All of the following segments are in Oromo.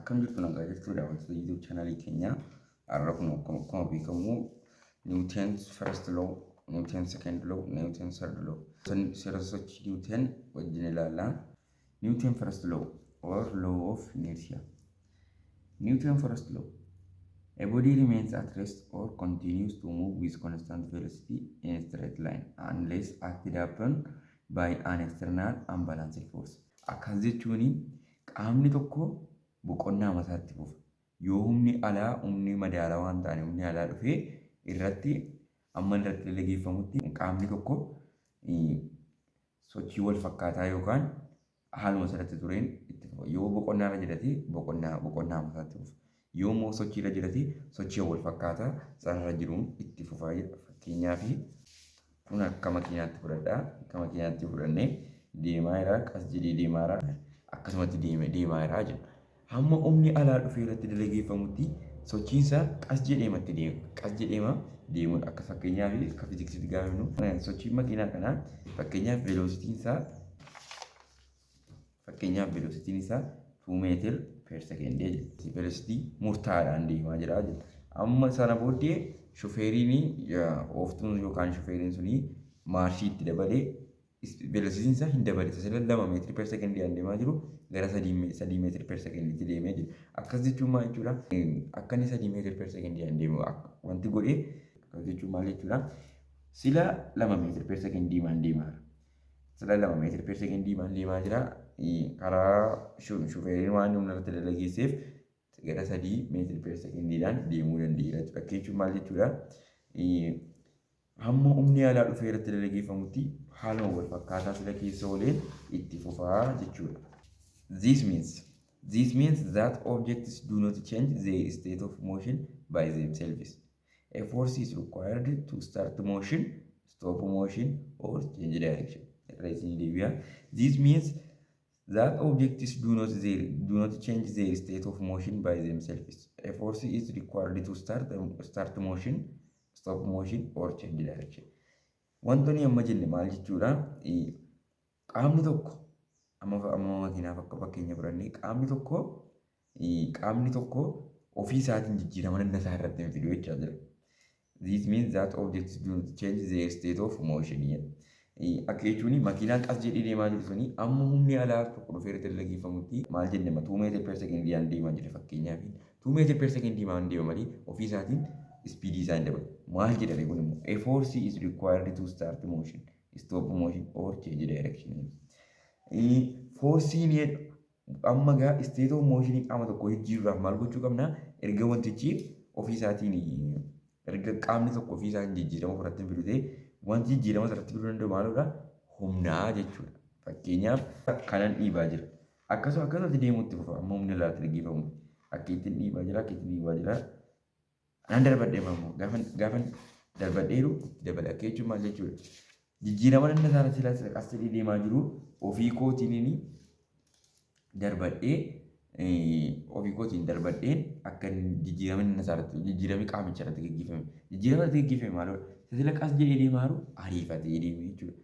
Akkam jirtu, nagaa jirtu, daawwattoota YouTube channelii keenyaa. Har'a kun akkuma beekamu Newton's first law, Newton's second law, Newton's third law. Seera sochii Newton wajjin ilaalla. Newton first law or law of inertia. Newton first law. A body remains at rest or continues to move with constant velocity in a straight line unless acted upon by an external unbalanced force. Akkas jechuun qaamni tokko boqonnaa mataatti fufa. Yoo humni alaa, humni madaalawaa hin taane, humni alaa dhufee irratti amma irratti dalageeffamutti, qaamni tokko sochii wal fakkaataa yookaan haaluma sanatti tureen itti fufa. Yoo boqonnaa irra jirate, boqonnaa mataatti fufa. Yoo immoo sochii irra jirate, sochii wal fakkaataa sanarra jiruun itti fufaa jedha. Fakkeenyaaf, kun akka makiinaatti fudhadhaa. Akka makiinaatti fudhannee deemaa jira, qas jedhee deemaa jira. Akkasumatti deemaa jira jedha. Hamma humni alaa dhufee irratti dalageeffamutti sochiinsaa qas jedheematti deema. Qas jedheema deemuudha. Akka fakkeenyaaf, akka fiiziksiitti gaafa himnu, sochiin makiinaa kanaa, fakkeenyaaf velocityn isaa 2 meter per second jedha. Velocity murtaa'aadhaan deemaa jira jedha. Amma sana booddee shufeeriin ooftuun yookaan shufeeriin suni maarshii itti dabalee velocityn isaa hin dabale. Sila 2 meter per secondiidhaan deemaa jiru gara 3 meter per secondiitti deemee jira. Akkas jechuun maal jechuudha? Akka inni 3 meter per secondiidhaan deemu wanti godhee, akkas jechuun maal jechuudha? Sila 2 meter per secondiimaan deemaa jira. Sila 2 meter per secondiimaan deemaa jira. Karaa shufeeriin waan humna irratti dalageesseef gara 3 meter per secondiidhaan deemuu danda'eera jechuudha. Akka jechuun maal jechuudha? Hamma humni alaa dhufee irratti dalageeffamutti haaluma wal fakkaataa sila keessa ooleen itti fufaa jechuudha. This means that objects do not change their state of motion by themselves. A force is required to start motion, stop motion, or change direction. Irra isin deebi'a. This means that objects do not change their state of motion by themselves. A force is required to start motion, stop motion, or change direction. Wantoonni amma jenne maal jechuudha? Qaamni tokko, amma makiinaaf akka fakkeenya fudhannee, qaamni tokko ofii isaatiin jijjiirama naannoo isaa irratti hin fidu jechaa jira. This means that objects do not change their state of motion. Akka jechuun makiinaan qas jedhee deemaa jiru suni amma humni alaa tokko dhufee irratti dalageeffamutti, maal jenne, 2 meter per secondiidhaan deemaa jira fakkeenyaaf. 2 meter per secondii maan deema malee ofii isaatiin speedii isaa hin dabalu. Maal jedhame kun immoo? A force is required to start motion, stop motion or change direction. Forceiin amma gaa state of motion qaama tokko jijjiiruudhaaf maal gochuu qabna? Erga wantichi ofii isaatiin, erga qaamni tokko ofii isaatiin jijjiirama ofirratti hin fidu ta'e, wanti jijjiirama irratti fiduu danda'u maalidha? Humnaa jechuudha. Fakkeenyaaf, kanan dhiibaa jira. Akkasuma akkasumatti deemuutti fufa amma humni alaatti dhaggeeffamu. Akka ittiin dhiibaa jira, akka ittiin dhiibaa jira. Nan darbadhee immoo gaafan darbadheeru itti dabala. Akka jechuun maal jechuudha? Jijjiirama nan isaa irratti as jedhee deemaa jiru ofii kootiin darbadhee, ofii kootiin darbadheen akka jijjiirama inni isaa irratti, jijjiiramni qaamicha irratti gaggeeffame. Jijjiirama irratti gaggeeffame maalidha? Sila qas jedhee deemaa jiru ariifatee deeme jechuudha.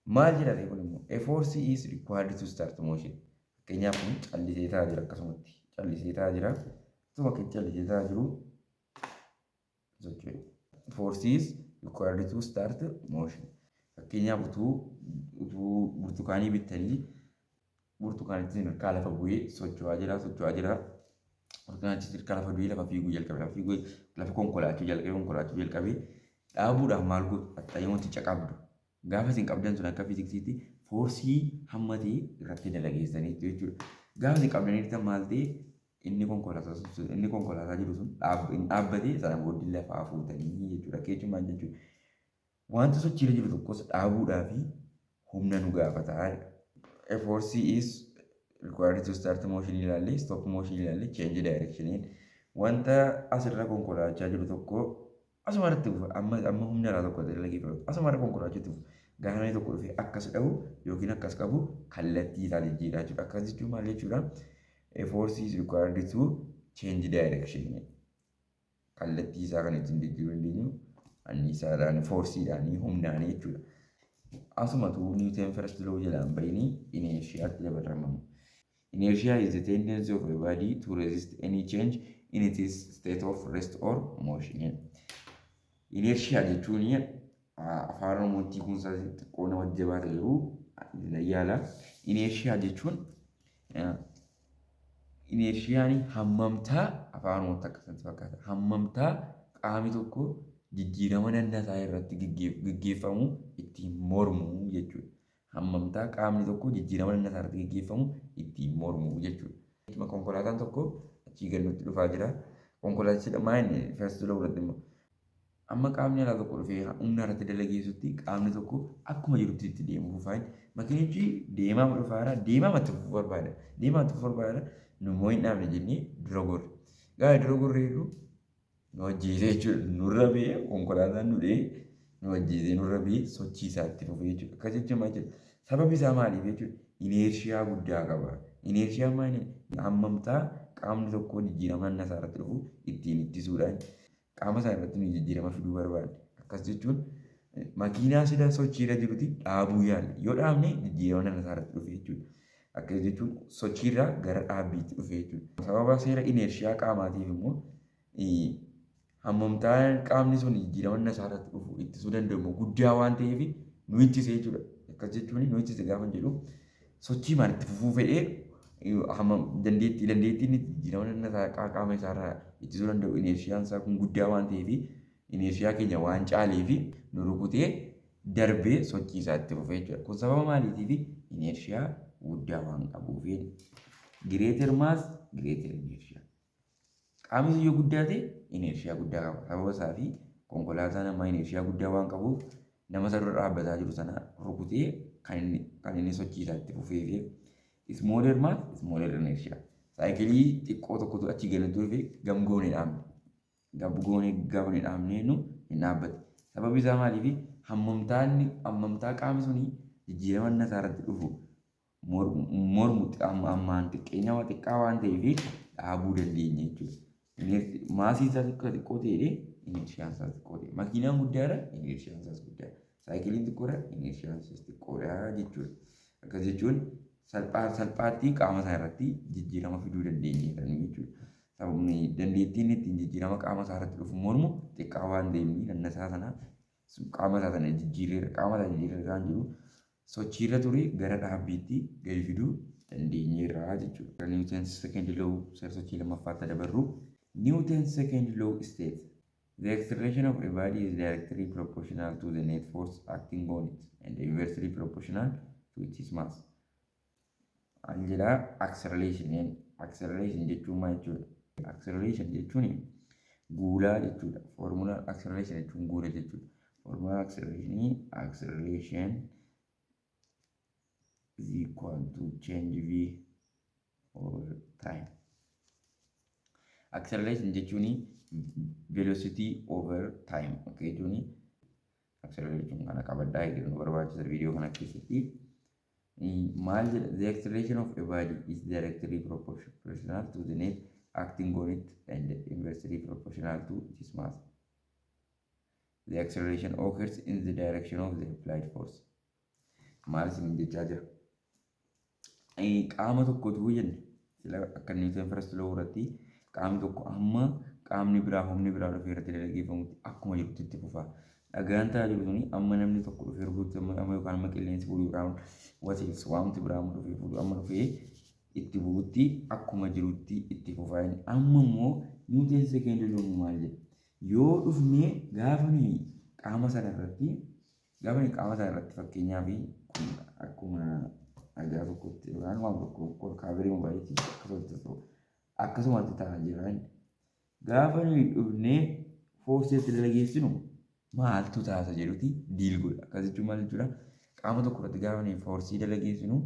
Maal jedhame kun immoo? A force is required to start motion. Fakkeenyaaf, kun callisee taa'aa jira, akkasumatti callisee taa'aa jira. Akkasuma akka callisee taa'aa jiru socho'e. Force is required to start motion. Fakkeenyaaf, utuu burtukaanii bittanii, burtukaanichi harkaa lafa bu'ee socho'aa jira, socho'aa jira. Burtukaanichi harkaa lafa bu'ee lafa fiiguu jalqabe, lafa fiiguu, lafa konkolaachuu jalqabe. Dhaabuudhaaf maal godhu? Qaxxayee wanticha qabdu. Gaafa isin qabdan sun akka fiiziksiitti forceii hamma ta'e irratti dalageessaniitu jechuudha. Gaafa isin qabdaniirtan maal ta'e? Inni konkolaataa jiru sun hin dhaabbatee, sana booddee lafaa fuutanii jechuudha. Akka jechuun maal jechuudha? Wanta sochiirra jiru tokkos dhaabuudhaa fi humna nu gaafata. A force is required to start motion ilaalle, stop motion ilaalle, change direction. Wanta asirra konkolaachaa jiru tokko asuma irratti fufa. Amma humna irraa tokko dalageeffame asuma irra konkolaachuu fufa. Gaafa namni tokko dhufee akkas dhahu yookiin akkas qabu, kallattii isaa jijjiiraa jechuudha. Akkas jechuun maal jechuudha? A force is required to change direction. Kallattii isaa kan ittiin jijjiiruu dandeenyu anniisaadhaan, forceiidhaan, humnaan jechuudha. Asumatu Newton first law jalaan bahini inertiatti dabaramamu. Inertia is the tendency of a body to resist any change in its state of rest or motion. Inertia jechuun afaan Oromootti kunuunsaa xiqqoo nama jabaata garuu yaala. Inertia jechuun, inertiaan hammamtaa, afaan Oromootti akkasumatti fakkaata. Hammamtaa qaamni tokko jijjiirama naannoo irratti gaggeeffamu ittiin mormu jechuudha. Hammamtaa qaamni tokko jijjiirama naannoo irratti gaggeeffamu ittiin mormu jechuudha. Konkolaataan tokko achii gad nutti dhufaa jira. Konkolaatichi maa inni first law irratti immoo amma qaamni alaa tokko dhufee humna irratti dalageessutti qaamni tokko akkuma jirutti itti deemuu fufaa. Makiinichi deemaa dhufaa jira. Deemaa itti fufuu barbaada. Deemaa itti fufuu barbaada. Nu immoo hin dhaabne jennee dura gorre. Gaafa dura gorree jiru nu ajjeesee jechuudha. Nurra ba'ee konkolaataan nu dha'ee nu ajjeesee nurra ba'ee sochii isaa itti fufee jechuudha. Akkas jechuun maal jechuudha? Sababni isaa maaliif jechuudha? Inertia guddaa qaba. Inertiaan maali? Hammamtaa qaamni tokko jijjiirama naannoo isaa irratti dhufu ittiin ittisuudhaan qaama isaa irratti nu jijjiirama fiduu barbaada. Akkas jechuun makiinaa sila sochiirra jiruti dhaabuu yaalla. Yoo dhaabne jijjiirama naannoo isaa irratti dhufe jechuudha. Akkas jechuun sochiirraa gara dhaabbiitti dhufe jechuudha. Sababa seera inertia qaamaatiif immoo hammamtaan qaamni sun jijjiirama naannoo isaa irratti dhufu ittisuu danda'u immoo guddaa waan ta'eef nu ittise jechuudha. Akkas jechuun nu ittise gaafa jedhu sochii maal itti fufuu fedhee dandeettii inni jijjiirama naannoo isaa qaama isaarraa ittisuu danda'u inertiaan isaa kun guddaa waan ta'eef, inertia keenya waan caaleef nu rukutee darbee sochii isaa itti fufee jechuudha. Kun sababa maaliitiif? Inertia guddaa waan qabuuf. Greater mass, greater inertia. Qaamni sun yoo guddaa ta'e inertia guddaa qaba. Sababa isaa fi konkolaataan ammaa inertia guddaa waan qabuuf nama isa dura dhaabbataa jiru sana rukutee kan inni sochii isaa itti fufee. Fi smaller mass, smaller inertia. Saayikilii xiqqoo tokkotu achi galatti dhufe gamgoonee dhaabne. Gamgoonee gaafa nu dhaabne nu hin dhaabbate. Sababni isaa maaliifi? Hammamtaa qaamni suni jijjiirama inni isaa irratti dhufu mormu ammaan xiqqeenya xiqqaa waan ta'eef dhaabuu dandeenya jechuudha. Massiin isaa xiqqoo xiqqoo ta'ee inertiaan isaas xiqqoo ta'e. Makiinaan guddaadha, inertiaan isaas guddaadha. Saayikiliin xiqqoodha, inertiaan isaas xiqqoodha jechuudha. Akkas jechuun salphaatti qaama isaa irratti jijjiirama fiduu dandeenya jechuudha. Sababni dandeettiin ittiin jijjiirama qaama isaa irratti dhufu mormu xiqqaa waan ta'eef nannasaa sana qaama isaa sana jijjiirreera, qaama isaa jijjiirreera kan jiru sochiirra ture gara dhaabbiitti gadi fiduu dandeenyeerra jechuudha. Newton's second law, seera sochii lammaffaatti dabarru. Newton's second law states the acceleration of a body is directly proportional to the net force acting on it and inversely proportional to its mass. Maal jedhaa acceleration? Acceleration jechuun maal jechuudha? Acceleration jechuun guulaa jechuudha. Formula acceleration jechuun guula jechuudha. Formula acceleration, acceleration is equal to change v over time. Acceleration jechuun velocity over time. Okay, jechuun acceleration kana qabadhaa eeguu nu barbaachisa viidiyoo kana keessatti. Maal jedha? The acceleration of a body is directly proportional to the net acting on it and inversely proportional to its mass. The acceleration occurs in the direction of the applied force. Maal isin jechaa jira? Qaama tokkotu jenne sila akka Newton first law irratti qaamni tokko amma qaamni biraa, humni biraa dhufee irratti dalageeffamutti akkuma jirutti itti fufa. Dhagaan ta'aa jiru suni amma namni tokko dhufee rukutti amma yookaan amma qilleensi fuudhu yookaan wasiis waamti biraa amma dhufee fuudhu amma dhufee itti bu'utti akkuma jirutti itti fufa. Amma immoo Newton second law maal jedha? Yoo dhufnee gaafa nuyi qaama sana irratti, gaafa nuyi qaama sana irratti, fakkeenyaaf kun akkuma dhagaa tokkotti yookaan waan tokko coverii moobaayiliitti akkasumatti ta'aa jira. Gaafa nuyi dhufnee forceii itti dalageessinu maaltu taasa jedhuti deal godha. Akkas jechuun maal jechuudha? Qaama tokko irratti gaafa nuyi forceii dalageessinu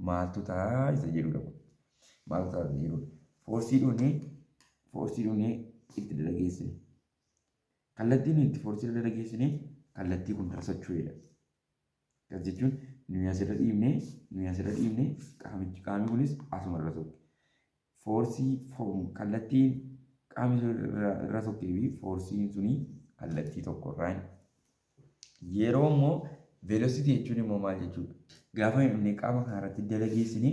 maaltu ta'a isa jedhudha. Maaltu ta'a isa jedhudha. Forceii dhufnee itti dalageessine. Kallattiin nuyi itti forceii dalageessine kallattii kun irra socho'edha. Akkas jechuun nuyi asirra dhiibnee qaamni kunis asuma irra sokke. Forceii kallattiin qaamni sun irra sokkee fi forceiin suni kallattii tokko irraa. Yeroo immoo velocity jechuun immoo maal jechuudha? Gaafa inni qaama kana irratti dalageessine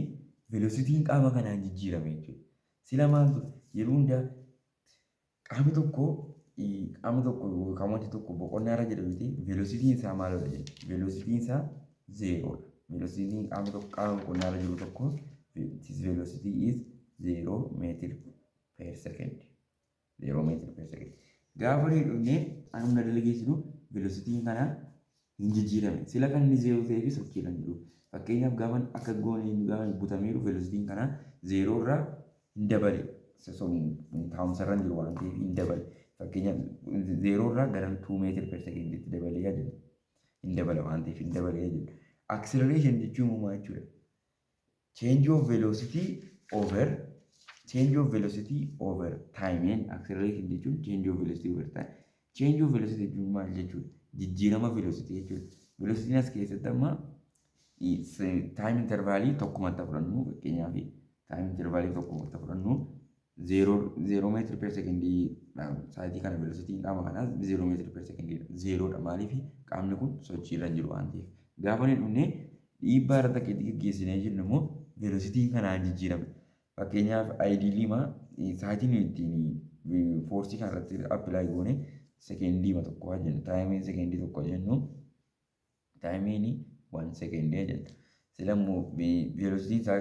Velocityn qaama kanaan jijjiirame jechuudha. Sila maal ture? Yeroo hundaa qaamni tokko yookaan wanti tokko boqonnaa irra jira yoo ta'e, velocityn isaa maalidha jenna? Velocityn isaa zerodha. Velocityn qaama tokko, qaama boqonnaa irra jiru tokko, its velocity is 0 meter per second. 0 meter per second. Gaafa nuyi dhufnee humna dalageessinu, velocityn kanaa hin jijjiirame. Sila kan inni zero ta'ee fi sochii kan jiru. Fakkeenyaaf, gaafa akka goone gaafa butameeru, velocityn kanaa zero irraa hin dabale. Taa'umsa irra hin jiru waan ta'eef hin dabale. Fakkeenyaaf, zero irraa gara 2 meter per seconditti dabalee jenna. Hin dabala waan ta'eef hin dabalee jenna. Acceleration jechuun maal jechuudha? Change of velocity over time. Acceleration jechuun change of velocity over time. Change of velocity jechuun maal jechuudha? Jijjiirama velocity jechuudha. Velocityn as keessatti amma time intervalii tokkumatti fudhannu, fakkeenyaaf time intervalii tokkumatti fudhannu, 0 meter per secondii sa'aatii kana velocityn qaama kanaa 0 meter per secondii zerodha. Maaliif? Qaamni kun sochii irra hin jiru waan ta'eef. Gaafa inni dhufnee dhiibbaa irra takka itti geggeessinee jennu immoo, velocityn kanaan jijjiirame. Fakkeenyaaf, ideally sa'aatiin ittiin forceii kana irratti apply goone sekendii tokko haa jennu, timeiin sekendii tokko jennu, timeiin 1 secondii jenna. Sila immoo velocityn isaa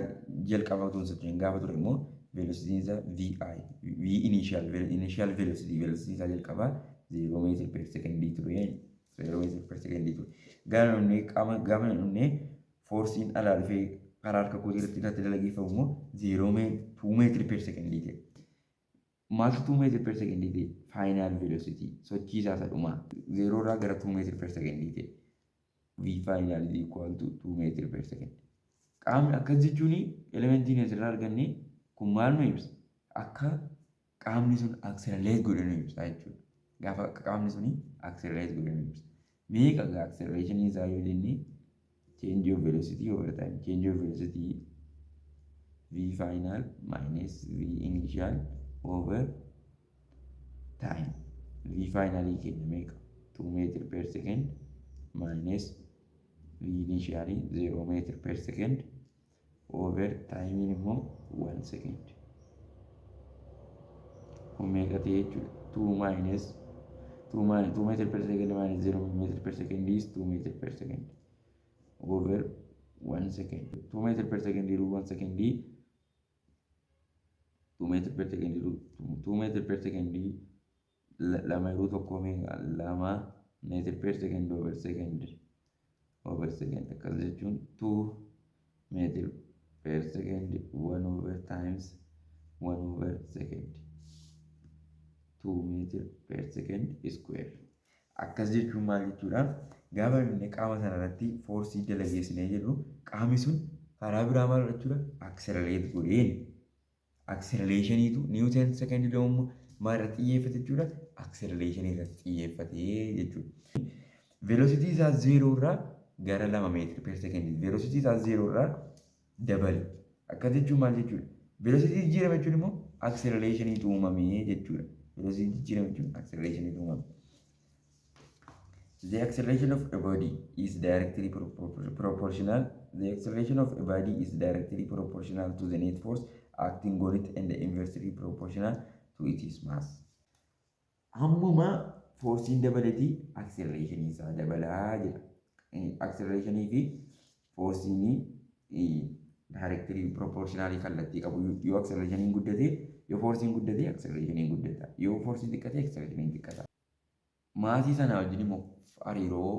jalqaba utuu hin socho'in gaafa ture immoo, velocityn isaa VI, V initial, initial velocity, velocityn isaa jalqabaa 0 meter per secondii ture, 0 meter per secondii ture. Gaafa dhufnee qaama gaafa dhufnee forceiin alaa dhufee karaa harka kootii irratti dalageeffamu immoo 0 2 meter per secondii ta'e. Maaltu 2 meter per secondii ta'e? Final velocity, sochii isaa isa dhumaa 0 irraa gara 2 meter per secondii ta'e. V final is equal to 2 meter per second. Qaamni akkas jechuun elementiin asirraa arganne kun maal nu ibsa? Akka qaamni sun accelerate godhe nu ibsa jechuudha. Gaafa akka qaamni suni accelerate godhe nu ibsa. Meeqa gaa acceleration isaa yoo jenne, change of velocity over time. Change of velocity, V final minus V initial over time. V final keenya meeqa? 2 meter per second minus V initial 0 meter per second over time immoo 1 second. Kun meeqa ta'e jechuudha? 2 minus 2 minus 2 meter per second minus 0 meter per second is 2 meter per second over 1 second. 2 meter per second yeroo 1 second, 2 meter per second yeroo 2 meter per second, lama yeroo tokko meeqa? 2 meter per second over second over second. Akkas jechuun 2 meter per second 1 over times 1 over second, 2 meter per second square. Akkas jechuun maal jechuudha? Gaafa inni qaama sana irratti forceii dalageessinee jedhu, qaamni sun karaa biraa maal jechuudha? Accelerate godheen. Accelerationiitu Newton second law maal irratti xiyyeeffate jechuudha? Accelerationii irratti xiyyeeffate jechuudha. Velocity isaa zero irraa gara 2 meter per secondii. Velocity isaa zero irraa dabale. Akkas jechuun maal jechuudha? Velocity jijjiirame jechuun immoo accelerationiitu uumame jechuudha. Velocity jijjiirame jechuun accelerationiitu uumame. The acceleration of a body is directly proportional. The acceleration of a body is directly proportional to the net force acting on it and inversely proportional to its mass. Ammuma forceiin dabaletii acceleration isaa dabalaa jira. Acceleration fi forceiin directly proportionally kallattii qabu. Yoo acceleration guddate, yoo forceiin guddate, acceleration guddata. Yoo forceiin xiqqate, acceleration xiqqata. Massii sana wajjin immoo hariiroo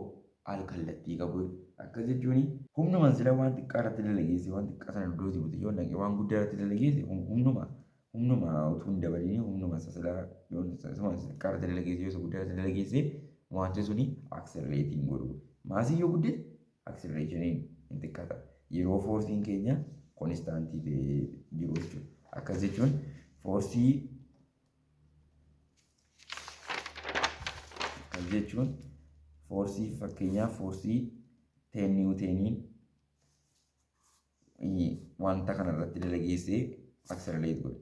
al kallattii qabu. Akkas jechuun humnuma sila waan xiqqaa irratti dalageesse, waan xiqqaa sana iddoo bute yoo dhaqee waan guddaa irratti dalageesse, humnuma utuu hin dabaliin, humnuma sila yoo xiqqaa irratti dalageesse, yoo isa guddaa irratti dalageesse, wanti suni accelerate hin godhu. Massii yoo guddate, acceleration hin xiqqata. Yeroo forceiin keenya constantii ta'ee jiru jechuudha. Akkas jechuun forceii, akkas jechuun forceii, fakkeenyaaf forceii 10 newtoniin wanta kana irratti dalageessee accelerate godhe.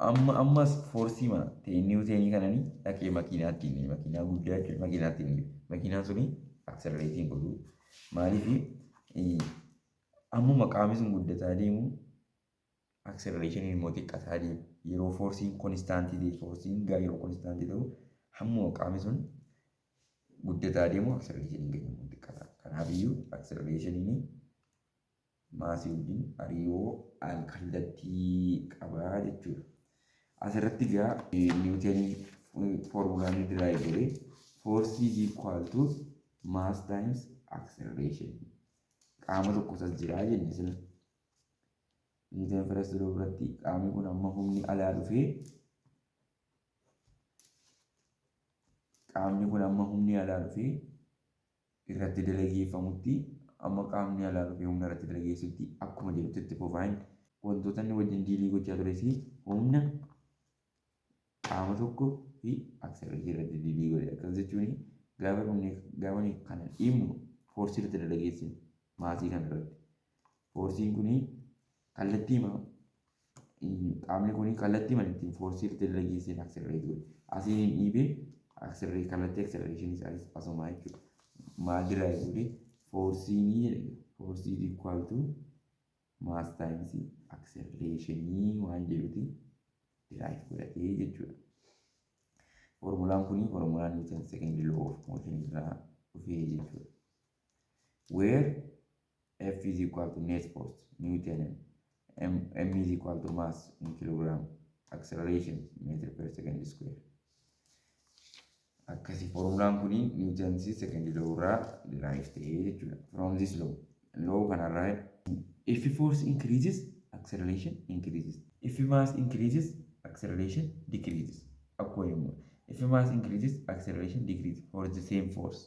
Amma ammas forceii mana 10 newtonii kananii dhaqee makiinaatti inni makiinaa guddaa jechuudha, makiinaatti inni makiinaan suni accelerate hin godhu. Maaliif? Ammuma qaamni sun guddataa deemu accelerationiin immoo xiqqataa deema. Yeroo forceiin constantii ta'e, forceiin gaa yeroo constantii ta'u, hammuma qaamni sun guddataa deemu accelerationiin keenya immoo xiqqata. Kanaafiyyuu accelerationiin massii wajjin hariiroo kallattii qabaa jechuudha. Asirratti egaa Newtonii foormulaan inni derive godhe force is equal to mass times acceleration. Qaama tokko as jiraa jenne sila. Newton first law biratti qaamni kun amma humni alaa dhufee, qaamni kun amma humni alaa dhufee irratti dalageeffamutti, amma qaamni alaa dhufee humna irratti dalageessutti akkuma jedhutti itti fufaa. Wantoota inni wajjin dealii gochaa tures humna qaama tokko fi acceleration irratti dealii godhe. Akkas jechuun gaafa dhumne, gaafa kana dhiibnu, forceii irratti dalageessinu massii kana irratti. Forceiin kuni kallattii qaamni kuni kallattii mana ittiin forceii irratti dalageesseen accelerate godhe. Asiin hin dhiibee accelerate, kallattii acceleration isaanis asumaa jechuudha. Maal derive godhe? Forceiin jedhe, force is equal to mass times acceleration waan jedhuti derive godhatee jechuudha. Formulaan kuni formulaa Newton second law of motion irraa dhufee jechuudha. Where F is equal to net force Newton, M, M is equal to mass in kilogram, acceleration meter per second square. Akkasi formulaan kuni Newton's second law irraa derive ta'ee jechuudha. From this law kanarraa, if force increases, acceleration increases. If mass increases, acceleration decreases. Akkuma yommuu if mass increases, acceleration decreases for the same force.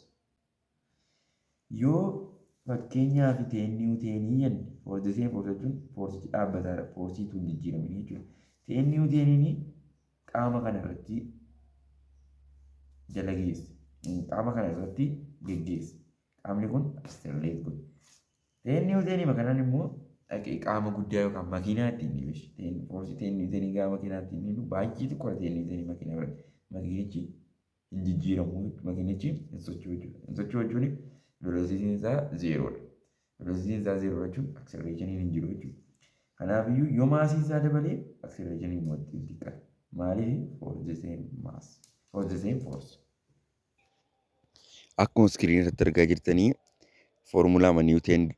Yoo fakkeenyaaf 10 newtonii jenne, for the same force jechuun forceichi dhaabbataadha. Forceiitu hin jijjiiramin jechuudha. 10 newtoniin qaama kana irratti dalageesse. Qaama kana irratti geggeesse. Qaamni kun accelerate godhe. 10 newtonii kanaan immoo dhaqee qaama guddaa yookaan makiinaa ittiin dhiibes. Forceii 10 newtonii gaafa makiinaa ittiin dhiibnu baay'ee xiqqoodha 10 newtonii makiinaa biratti. Makiinichi hin jijjiiramu, makiinichi hin socho'u jechuudha. Hin socho'u jechuun velocityn isaa zerodha. Velocityn isaa zero jechuun accelerationiin hin jiru jechuudha. Kanaafiyyuu yoo massiin isaa dabalee, accelerationiin immoo ittiin xiqqaata. Maaliif? For the same mass. For the same force. Akkuma screen irratti argaa jirtanii, foormulaama Newton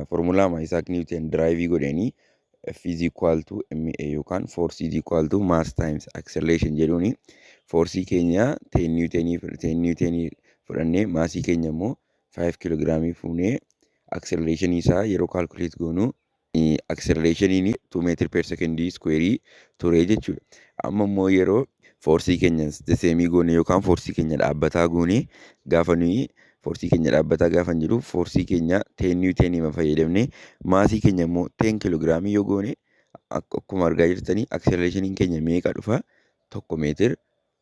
foormulaama Isaac Newton derive godhanii F is equal to ma yookaan force is equal to mass times acceleration jedhuuni, forceii keenya 10 newtonii, 10 newtonii fudhannee, massii keenya immoo 5 kiloogiraamii fuunee, acceleration isaa yeroo calculate goonu accelerationiin 2 meter per second square ture jechuudha. Amma immoo yeroo forceii keenya sameii goone yookaan forceii keenya dhaabbataa goone, gaafa nuyi forceii keenya dhaabbataa gaafa hin jiru, forceii keenya 10 newtonii fayyadamne, massii keenya immoo 10 kiloogiraamii yoo goone, akkuma argaa jirtanii accelerationiin keenya meeqa dhufa? 1 meter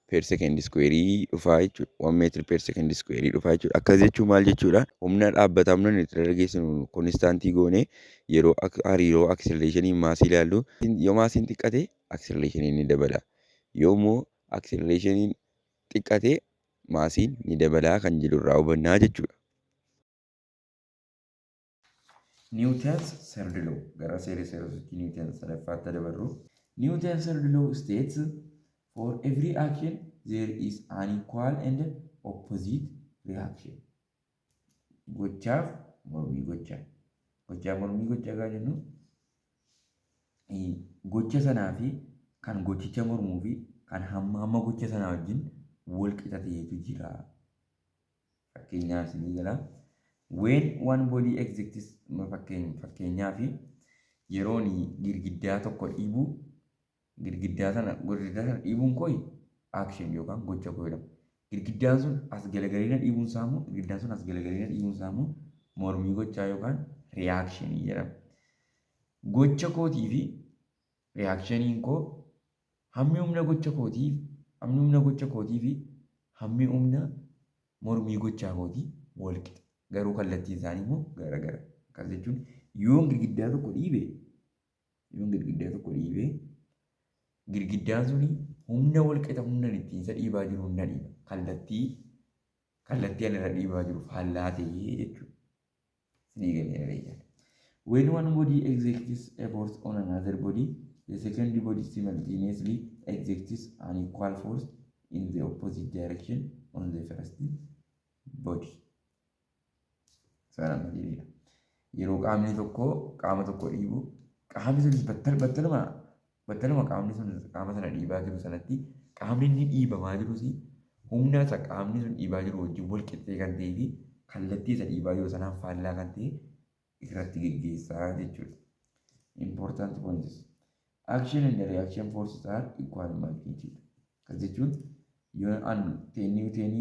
per second square dhufaa jechuudha. 1 meter per second square dhufaa jechuudha. Akkas jechuun maal jechuudha? Humna dhaabbataa, humna nuti dalageessinu constantii goone, yeroo hariiroo accelerationii massii ilaallu, yoo massiin xiqqate accelerationiin ni dabala. Yoo immoo accelerationiin xiqqate massiin ni dabala kan jedhu irraa hubannaa jechuudha. Newton's third law, gara seera seera sochii Newton sadaffaatti dabarru. Newton's third law states for every action there is an equal and opposite reaction. Gochaaf mormii gochaa. Gochaaf mormii gochaa gaafa jennu, gocha sanaa fi kan gochicha mormuu fi kan hamma hamma gocha sanaa wajjin wal qixa ta'etu jira. Fakkeenyaaf isinii galaa. When one body exerts, fakkeenyaaf yeroon girgiddaa tokko dhiibu, girgiddaa sana dhiibuun koo action yookaan gocha koo jedhama. Girgiddaan sun as galagalee na dhiibuun isaa immoo, girgiddaan sun as galagalee na dhiibuun isaa immoo mormii gochaa yookaan reactionii jedhama. Gocha kootii fi reactioniin koo, hammi humna gocha kootii fi hammi humna mormii gochaa kootii wal qixa. Garuu kallattiin isaanii immoo garagara. Akkas jechuun yoon girgiddaa tokko dhiibe, girgiddaan suni humna wal qixa humna ittiin isa dhiibaa jiru na dhiiba. Kallattii ani irra dhiibaa jiru faallaa ta'ee jechuudha. Isinii galeera yaada. When one body exerts a force on another body, the second body simultaneously exerts an equal force in the opposite direction on the first body. Sana jedhedha. Yeroo qaamni tokko qaama tokko dhiibu, qaamni sunis battaluma qaamni sun qaama sana dhiibaa jiru sanatti, qaamni inni dhiibamaa jirus humna isa qaamni sun dhiibaa jiru wajjin wal qixxee kan ta'ee fi kallattii isa dhiibaa jiru sanaan faallaa kan ta'e irratti geggeessaa jechuudha. Important points. Action and reaction forces are equal in magnitude. Akkas jechuun yoo an 10 newton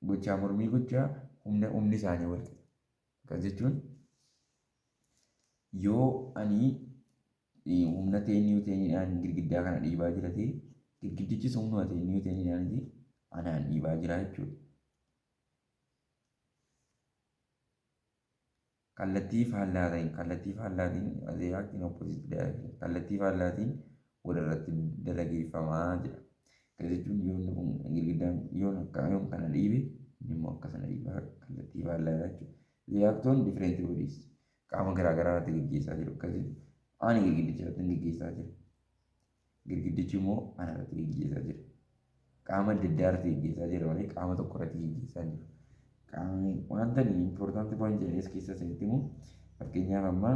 gochaa mormii gochaa humni isaanii wal qixa. Akkas jechuun yoo ani humna 10 newtoniidhaan girgiddaa kana dhiibaa jira ta'e, girgiddichis humnuma 10 newtoniidhaaniti anaan dhiibaa jira jechuudha. Kallattii faallaatiin they act in opposite direction, kallattii faallaatiin walirratti dalageeffamaa jira. Kana jechuun yoo inni kun girgiddaan yoon akka yoon kana dhiibe, inni immoo akka sana dhiibaa, kallattii faallaa jechuudha. They act on different bodies, qaama garaa garaa irratti geggeessaa jiru. Akkas jechuun ani girgiddicha irratti geggeessaa jira. Girgiddichi immoo ana irratti geggeessaa jira. Qaama adda addaa irratti geggeessaa jira malee qaama tokko irratti geggeessaa hin jiru. Qaamni wanta important point jedhee as keessa isinitti himu, fakkeenyaaf amma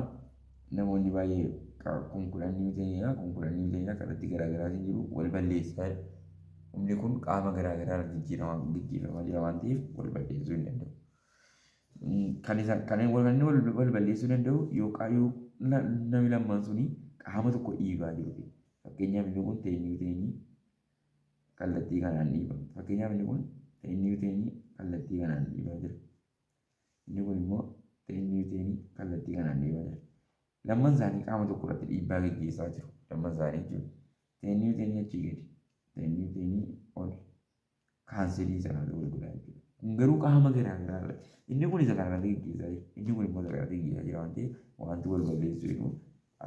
namoonni baay'ee kun 10 newtoniidha, kun 10 newtoniidha, kallattii garaa garaatiin jiru, wal balleessaa. Humni kun qaama garaa garaa irratti jijjiiramaa geggeeffamaa jira waan ta'eef wal balleessuu hin danda'u. Kan isa kan inni wal balleessuu danda'u yoo namni lammaan suni qaama tokko dhiibaa jiru ta'e. Fakkeenyaaf inni kun 10 newton kallattii kanaan dhiiba. Fakkeenyaaf inni kun 10 newton kallattii kanaan dhiibaa jira. Inni kun immoo 10 newton kallattii kanaan dhiibaa jira. Lamman isaanii qaama tokko irratti dhiibbaa geggeessaa jiru. Lamman isaanii jechuudha. 10 newton achii gadi, 10 newton ol, cancel sanaa wal godhaa jechuudha. Kun garuu qaama garaa garaa irratti. Inni kun isa kana irratti geggeessaa jira. Inni kun immoo isa kana irratti geggeessaa jira waan ta'eef wanti wal balleessu jiru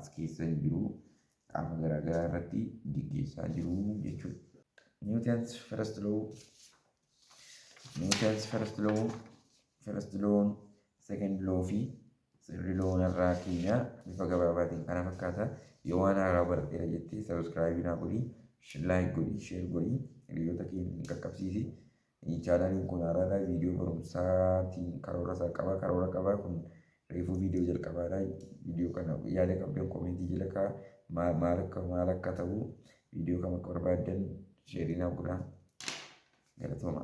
as keessa hin jiru. Qaama garaa garaa irratti geggeessaa jiru jechuudha. Newton's first law, Newton's first law, first law, second law fi third law irraa keenya bifa gabaabaatiin kana fakkaata. Yoo waan haaraa baradheera jettee subscribe naa godhi, like godhi, share godhi, hiriyoota keenya qaqqabsiisi. Channeliin kun haaraadha. Viidiyoo barumsaatiin karoora isaa qaba. Karoora qaba. Kun reefuu viidiyoo jalqabaadha. Viidiyoo kana yaada qabdan comment jala kaa'aa. Maal akka ta'u, viidiyoo kam akka barbaaddan share naaf godhaa. Galatooma.